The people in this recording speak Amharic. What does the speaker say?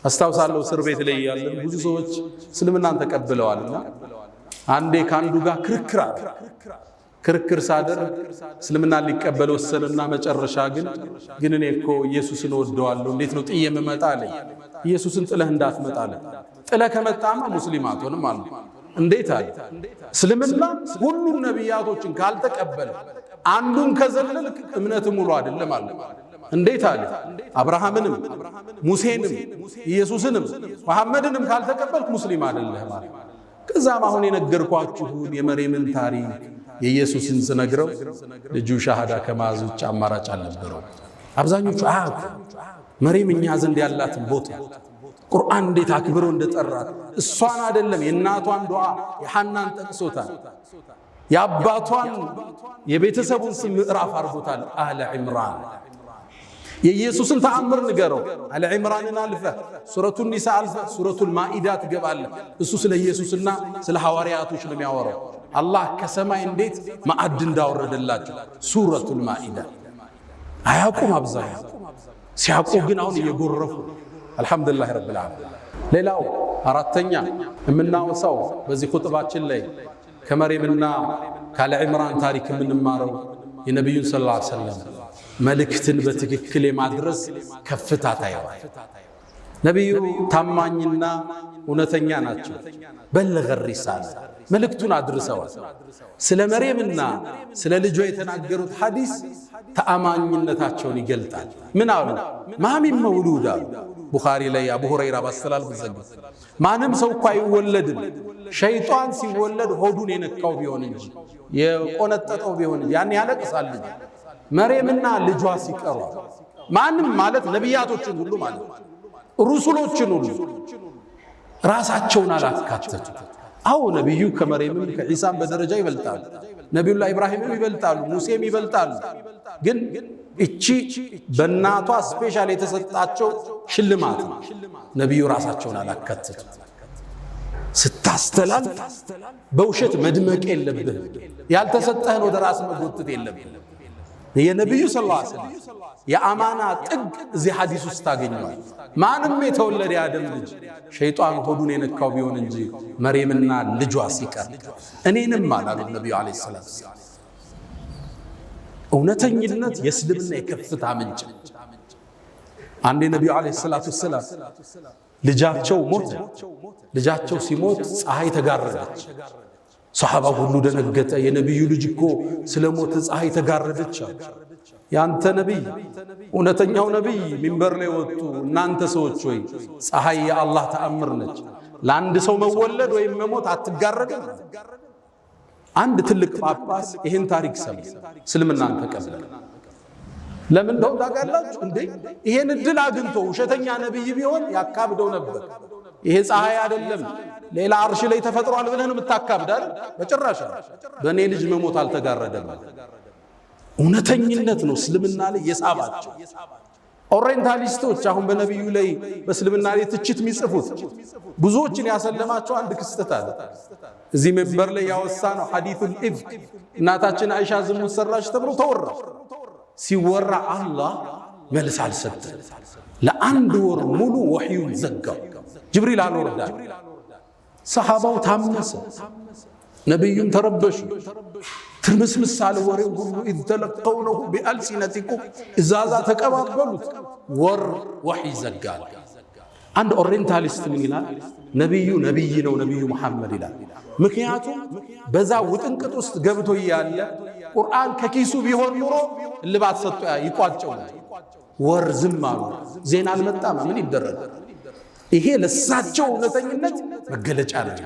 አስታውሳለሁ እስር ቤት ላይ ያለን ብዙ ሰዎች እስልምናን ተቀብለዋልና አንዴ ከአንዱ ጋር ክርክር አለ። ክርክር ሳደርግ እስልምናን ሊቀበል ወሰንና መጨረሻ ግን እኔ እኮ ኢየሱስን እወደዋለሁ፣ እንዴት ነው ጥዬ የምመጣ አለኝ። ኢየሱስን ጥለህ እንዳትመጣ አለ። ጥለህ ከመጣማ ሙስሊም አትሆንም አለ። እንዴት አለ። እስልምና ሁሉም ነቢያቶችን ካልተቀበለ አንዱን ከዘለልክ እምነት ሙሉ አይደለም አለ። እንዴት አለ። አብርሃምንም ሙሴንም ኢየሱስንም መሐመድንም ካልተቀበልክ ሙስሊም አይደለህም አለ። ከዛም አሁን የነገርኳችሁን የመርየምን ታሪክ የኢየሱስን ስነግረው ልጁ ሻሃዳ ከመያዝ ውጭ አማራጭ አልነበረው። አብዛኞቹ አያውቁ መርየም እኛ ዘንድ ያላትን ቦታ፣ ቁርአን እንዴት አክብሮ እንደጠራት። እሷን አይደለም፣ የእናቷን ዱዓ የሐናን ጠቅሶታል። የአባቷን የቤተሰቡን ስም ምዕራፍ አድርጎታል። አለ ዒምራን። የኢየሱስን ተአምር ንገረው። አለ ዒምራንን አልፈ ሱረቱ ኒሳ አልፈ ሱረቱል ማኢዳ ትገባለህ። እሱ ስለ ኢየሱስና ስለ ሐዋርያቶች ነው የሚያወራው። አላህ ከሰማይ እንዴት ማዕድ እንዳወረደላቸው ሱረቱል ማኢዳ። አያውቁም አብዛኛው። ሲያውቁ ግን አሁን እየጎረፉ፣ الحمد لله رب العالمين። ሌላው አራተኛ የምናወሳው በዚህ ኹጥባችን ላይ ከመርየምና ከአለ ዒምራን ታሪክ የምንማረው የነቢዩን صلى الله عليه وسلم መልእክትን በትክክል የማድረስ ከፍታ ታየዋል። ነቢዩ ታማኝና እውነተኛ ናቸው። بلغ الرسالة፣ መልእክቱን አድርሰዋል። ስለ መርየምና ስለ ልጇ የተናገሩት ሐዲስ ተአማኝነታቸውን ይገልጣል። ምን አሉ? ما من مولود አሉ። ቡኻሪ ላይ አቡ ሁረይራ ባስተላለፉት ዘገባ፣ ማንም ሰው እኮ አይወለድም ሸይጣን ሲወለድ ሆዱን የነካው ቢሆን እንጂ፣ የቆነጠጠው ቢሆን እንጂ፣ ያን ያለቅሳል ልጅ። መርየምና ልጇ ሲቀሩ ማንም ማለት ነቢያቶችን ሁሉ ማለት ሩሱሎችን ሁሉ ራሳቸውን አላካተቱ። አዎ፣ ነቢዩ ከመርየምም ከዒሳም በደረጃ ይበልጣሉ። ነቢዩላህ ኢብራሂምም ይበልጣሉ፣ ሙሴም ይበልጣሉ። ግን እቺ በእናቷ special የተሰጣቸው ሽልማት ነው። ነቢዩ ራሳቸውን አላካተቱ። ስታስተላልፍ በውሸት መድመቅ የለብህም። ያልተሰጠህን ወደ ራስ መጎተት የለብህም። የነቢዩ صلى الله عليه وسلم የአማና ጥግ እዚህ ሐዲስ ውስጥ ታገኘዋል። ማንም የተወለደ የአደም ልጅ ሸይጣን ሆዱን የነካው ቢሆን እንጂ መርየምና ልጇ ሲቀር እኔንም አላሉ ነቢዩ عليه الصلاة والسلام። እውነተኝነት የእስልምና የከፍታ ምንጭ። አንዴ ነቢዩ عليه الصلاة والسلام ልጃቸው ሞተ። ልጃቸው ሲሞት ፀሐይ ተጋረደች። ሰሓባ ሁሉ ደነገጠ። የነቢዩ ልጅ እኮ ስለ ሞተ ፀሐይ ተጋረደች አሉ። ያንተ ነቢይ፣ እውነተኛው ነቢይ ሚንበር ላይ ወጡ። እናንተ ሰዎች ወይ፣ ፀሐይ የአላህ ተአምር ነች። ለአንድ ሰው መወለድ ወይም መሞት አትጋረድም። አንድ ትልቅ ጳጳስ ይህን ታሪክ ሰማ፣ እስልምናን ተቀበለ። ለምን እንደው ታውቃላችሁ እንዴ? ይሄን እድል አግኝቶ ውሸተኛ ነቢይ ቢሆን ያካብደው ነበር። ይሄ ፀሐይ አይደለም፣ ሌላ አርሽ ላይ ተፈጥሯል ብለህ ነው የምታካብድ አይደል? በጭራሽ፣ በእኔ ልጅ መሞት አልተጋረደም። እውነተኝነት ነው እስልምና ላይ የሳባቸው። ኦሪየንታሊስቶች አሁን በነቢዩ ላይ፣ በእስልምና ላይ ትችት የሚጽፉት ብዙዎችን ያሰለማቸው አንድ ክስተት አለ። እዚህ መንበር ላይ ያወሳ ነው حديث الإفك። እናታችን አይሻ ዝሙት ሰራች ተብሎ ተወራ። ሲወራ አላህ መልስ አልሰጠም። ለአንድ ወር ሙሉ ወሕዩን ዘጋው። ጅብሪል አልወርዳል። ሰሓባው ታመሰ፣ ነቢዩም ተረበሹ። ትርምስምስ አለ ወሬው ሁሉ። إذ تلقونه بألسنتكم እዛዛ ተቀባበሉት። ወር ወሕይ ዘጋል። አንድ orientalist ምን ይላል? ነቢዩ ነቢይ ነው ነቢዩ መሐመድ ይላል። ምክንያቱም በዛ ውጥንቅጥ ውስጥ ገብቶ እያለ ቁርአን ከኪሱ ቢሆን ኑሮ እልባት ሰጥቶ ይቋጨው ነው። ወር ዝም አሉ። ዜና አልመጣም። ምን ይደረግ? ይሄ ለሳቸው እውነተኝነት መገለጫ ነው።